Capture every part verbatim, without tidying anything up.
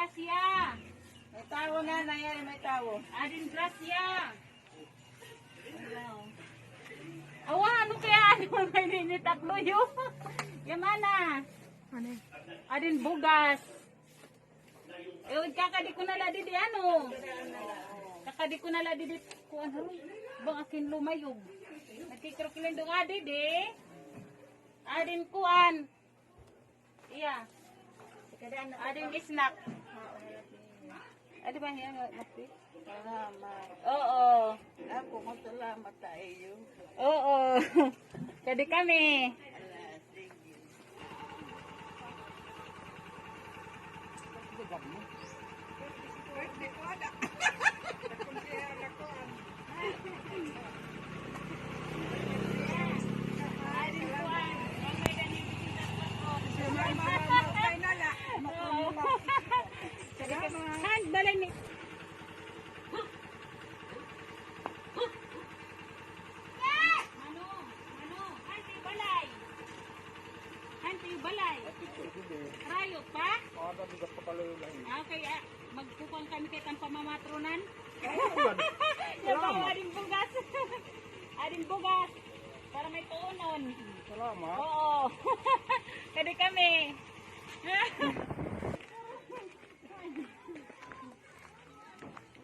Grasya. May tawo na, nangyari may tawo. Adin grasya. Awa, ano kaya, ano, may ninit ak luyo. Yamana. Ano? Adin bugas. Eh, kakadi ko na la didi, ano? Kakadi ko na la didi, kuan, ano? Bang akin lumayog. Nagkikrok lang doon, ah, didi. Adin kuan. Iya. Adin snack. Adi ba niya, Mati? Salamat. Oo. Ako, masalamat sa iyo. Oo. Kadi kami. Ala, sige. Han, balay ni. Mano, mano, han ti balay. Han ti balay. Rayo pa? Ah, okay, ah. Magkukuan kami kay kan pamamatronan. Salamat. Adin bugas. Adin bugas. Para may tuonon. Salamat. Oo. Kadi kami.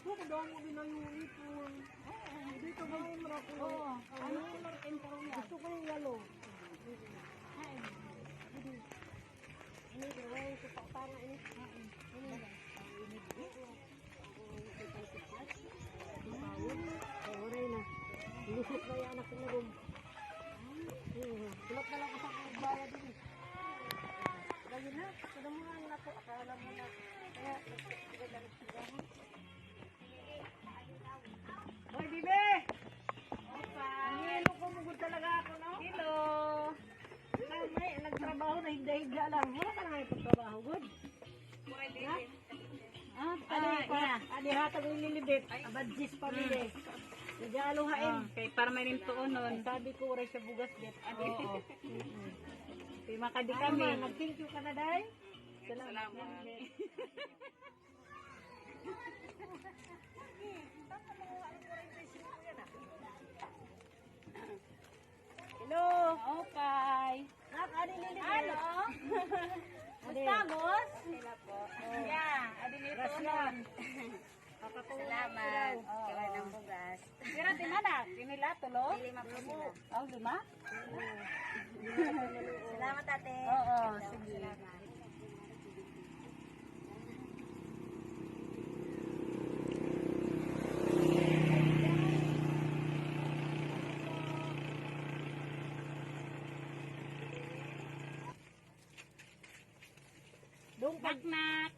Gusto ko daw mo din ang uniform. Dito ba yung marapulo? Oo. Ano yung marapulo? Gusto ko yung yellow. Ay. Ini, ini, ini, ini. Ay, oray na. Lusot na yan ako na rum. Hmm, sulot na lang ako sa bayad din. Lagi na, kada mo nga ako, akala mo na. Kaya, Hoy, bibi! Opa! Nangilo ko, bugod talaga ako, no? Hello! Kami, nagtrabaho na, higda-higda lang. Wala ka na nga ipagtrabaho, good? Mura, bibi. Ah, ano, ah, pa, yeah. Adi hatag ni Lilibet, abadjis pa, bibi. Nagyalo hain. Ah, kay para may rin tuonon. Sabi ko, wala siya bugas, bet. Adi. Oo. Mm-mm. Kay makadi kami. Ano man, nag-thank you ka na, day? Salamat. Salamat. Hello. Okay. Nak, adi nini. Hello. Adi. Gusto, boss? Okay na po. Yeah, adi nito. Salamat. Kaya ng bugas. Pira ti manak? Ini la, tulo? Lima po sila. Oh, lima? Salamat, ate. Oo, sige. Salamat. Dong, knock, knock.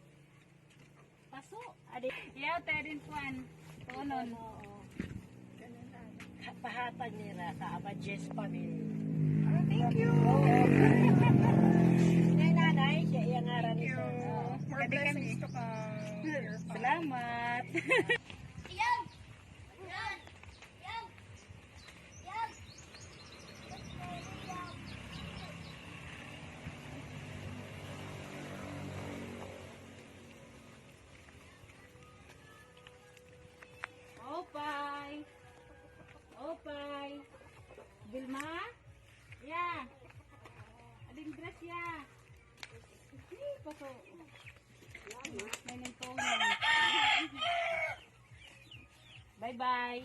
Paso. Adi. Yaw, tayo din kuan. Tuonon. Pahatag nira sa Abadjis family. Oh, thank you. Oo. Nay nanay, siya iya ngaran ito. Thank you. More blessings to come. Salamat. Opay! Opay! Vilma? Ya! Ading Gracia! Hi, paso! May nagtungan. Bye-bye!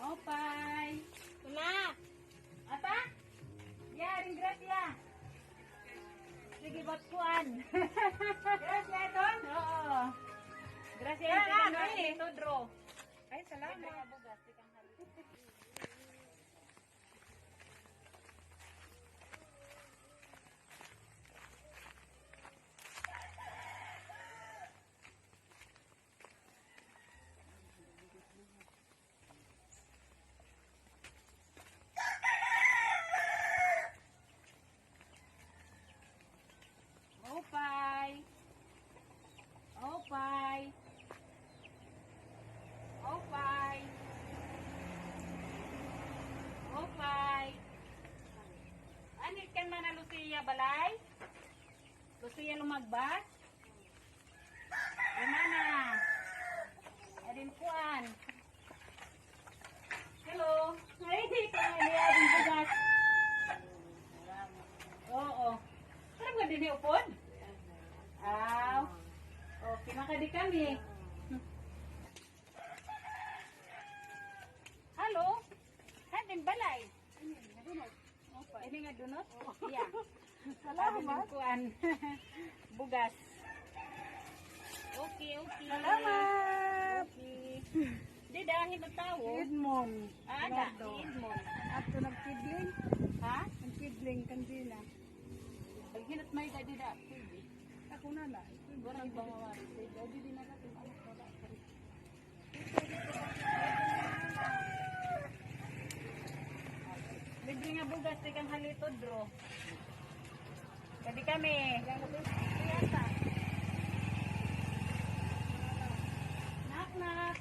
Opay. Una. Ata? Yaring Gracia. Sige, bat kuan. Gracia, ito? Oo. Gracia, ito, ano, eh? Ito, draw. Ay, salamat. Libre ka bugas, di kang halo. Balay? Gusto niya lumagbas? Hermana. Adin kuan. Hello. Ay, ito nga niya, adin bugas. Oo. Pero nga din upod? Aw. Okay, makadi kami. Hello? Adin balay? Ini nga donut? Yeah. Salamat. Kuan. Bugas. Okay, okay. Salamat. Okay. Di dahil na tawo. Edmond. Ah, ada. Edmond. Ato nagkidling. Ha? Nagkidling kandila. Paghinat may dadi da. Ako na na. Wala bang mawari. Dadi di na natin. Anak wala. Libre nga bugas, tikang Halito Draw. Pwede kami. Knock, knock.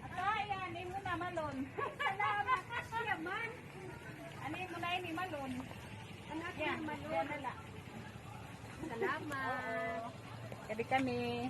Ata, yan, imo na, Malon. Salamat. Yaman. Ano imo na ini, Malon? Anak, yan, Malon. Yan na la. Salamat. Oo. Pwede kami.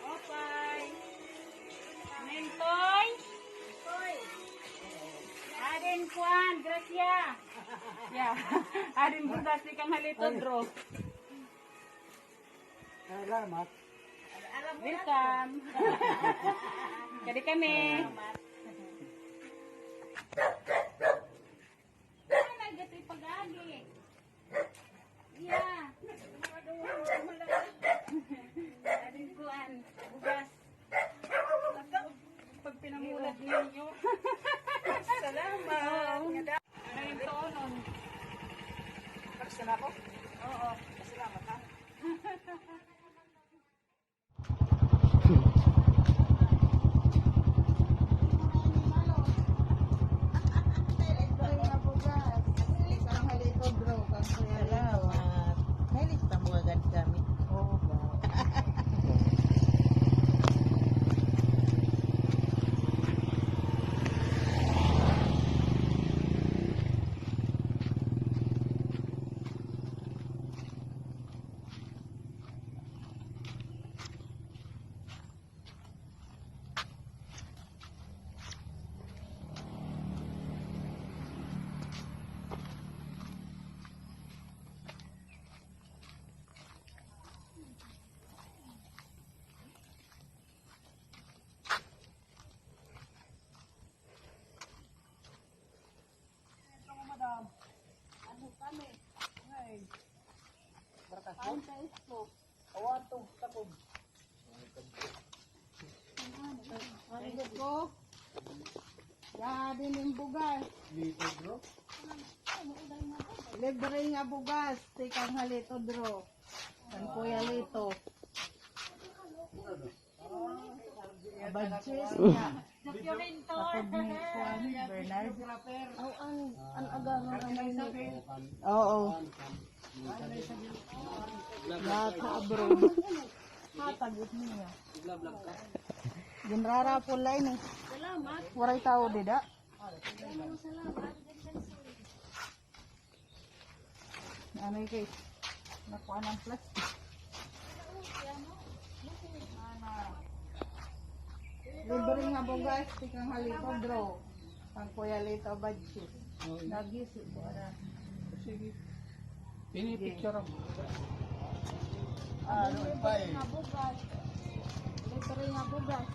Opay. Nentoy. Adin kuan, Gracia. Yeah. Adin bugas tikang Halito Draw. Salamat. Welcome. Kadi kami. Ay, nagatoy pag-agi. Yeah. Adin kuan, bugas. Pag pinamulad ninyo. Salamat. Oo. Ano yung tonon? Tapos na ako? Oo. Salamat, ha? Salamat. May lista mo agad kami. Oo ba? Madam. Ano kami? Ngay. Barkas mo? Awan to, takog. Ano ko? Yadi ning bugas. Libre nga bugas, tikang Halito Draw. Kan Kuya Lito. Abadjis niya. Dokumento. Takod ni kuan, Bernard. Aw, an, an aganon, an ini. Oo. Naka-abroad. Hatag it niya. Ginrarapol la ini. Salamat. Waray tawo dida. Salamat. Ano kay nakuha ng plastic. Libre nga bugas, tikang Halito Draw. Ang Kuya Lito Badji. Nagisi ko ara. Sige. Pinipicture ako. Ah, libre nga bugas. Libre nga bugas.